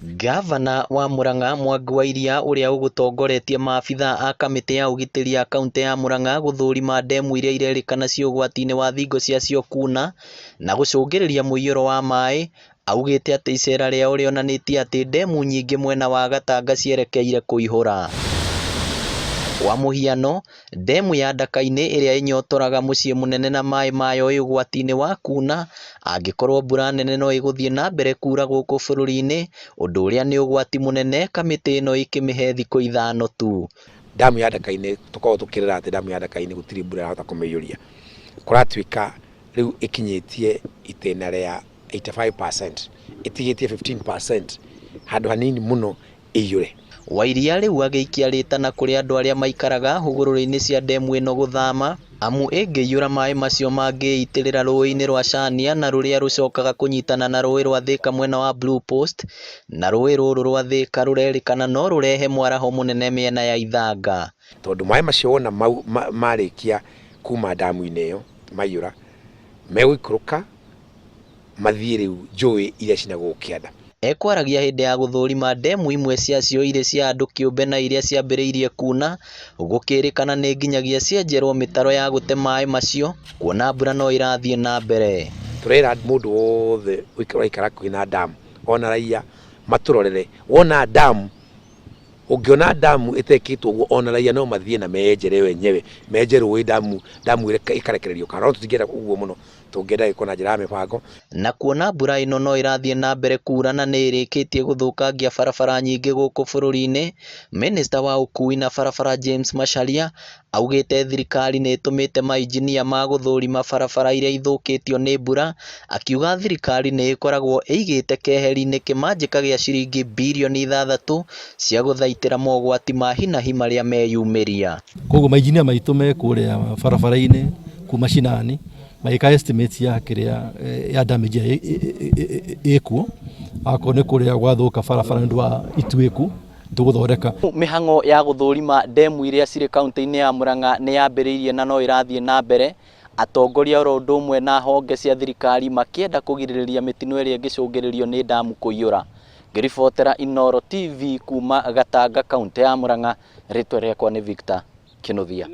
Ngavana wa Murang'a Mwangi wa Iria ũrĩa ũgũtongoretie maabitha a kamĩtĩ ya ũgitĩri ya kauntĩ ya Murang'a gũthũrima ndemu iria irerĩkana ciĩ ũgwati-inĩ wa thingo ciacio kuna na gũcũngĩrĩria mũiyũro wa maĩ, augĩte atĩ icera rĩao rĩonanĩtie atĩ ndemu nyingĩ mwena wa Gatanga cierekeire kũihũra. Kwa mũhiano, ndemu ya Ndaka-inĩ ĩrĩa ĩnyotoraga mũciĩ mũnene na maĩ mayo ĩ ũgwati-inĩ wa kuna angĩkorwo mbura nene no ĩgũthiĩ na mbere kura gũkũ bũrũri-inĩ, ũndũ ũrĩa nĩ ũgwati mũnene kamĩtĩ ĩno ĩkĩmĩhe thikũ ithano tu. Ndamu ya Ndaka-inĩ tũkoragwo tũkĩrĩra atĩ ndamu ya Ndaka-inĩ gũtirĩ mbura ĩrahota kũmĩiyũria. Kũratuĩka rĩu ĩkinyĩtie itĩna rĩa 85%, ĩtigĩtie 15% handũ hanini mũno ĩiyũre. Wairia rĩu agĩikia rĩtana kũrĩ andũ arĩa maikaraga hũgũrũrũ-inĩ cia ndemu ĩno gũthama, amu ĩngĩiyũra maĩ macio mangĩitĩrĩra rũĩ-inĩ rwa Cania na rũrĩa rũcokaga kũnyitana na rũĩ rwa Thika mwena wa Blue Post, na rũĩ rũrũ rwa Thika rũrerĩkana no rũrehe mwaraho mũnene mĩena ya Ithanga. Tondũ maĩ macio wona marĩkia kuma ndamu-inĩ ĩyo maiyũra, megũikũrũka mathiĩ rĩu njũĩ iria ciĩ na gũkũ kĩanda. Ekwaragia hĩndĩ ya gũthũrima ndemu imwe ciacio irĩ cia andũ kĩũmbe na iria ciambĩrĩirie kuna, gũkĩrĩkana nĩ nginyagia cienjerwo mĩtaro ya gũte maĩ macio kuona mbura no ĩrathiĩ na mbere. Tũrera mũndũ wothe ũraikara hakuhĩ na ndamu ona raia matũrorere, wona ndamu ũngĩona ndamu ĩtekĩtwo ũguo ona raia no mathiĩ na meyenjere wenyewe, menje rũĩ ndamu ndamu ĩkarekererio kando, no tũtingĩenda ũguo mũno. Tũngĩenda ĩkwo na njĩra ya mĩbango. Na kuona mbura ĩno no ĩrathiĩ na mbere kuura na nĩ ĩrĩkĩtie gũthũkangia barabara nyingĩ gũkũ bũrũri-inĩ, Minista wa ũkuui na barabara James Macharia augĩte thirikari nĩ ĩtũmĩte mainjinia ma gũthũrima barabara iria ithũkĩtio nĩ mbura, akiuga thirikari nĩ ĩkoragwo ĩigĩte keheri-inĩ kĩmanjĩka gĩa ciringi birioni 6 cia gũthaitĩra mogwati ma hinahi marĩa meyumĩria. Koguo mainjinia maitũ me kũrĩa barabara-inĩ kuma cinani magĩka estimates ya kĩrĩa ya damage ĩrĩa ĩkuo, akorwo nĩ kũrĩa gwathũka barabara nĩ ũndũ wa ituĩku tũgũthondeka. Mĩhang'o ya gũthũrima ndemu iria cirĩ kaunti-inĩ ya Murang'a nĩ yambĩrĩirie na no ĩrathiĩ na mbere, atongoria oro ũndũ ũmwe na honge cia thirikari makĩenda kũgirĩrĩria mĩtino ĩrĩa ĩngĩcũngĩrĩrio nĩ ndamu kũiyũra. Ngĩribotera Inooro TV kuma Gatanga kaunti ya Murang'a, rĩtwa rĩakwa nĩ Victor Kinuthia.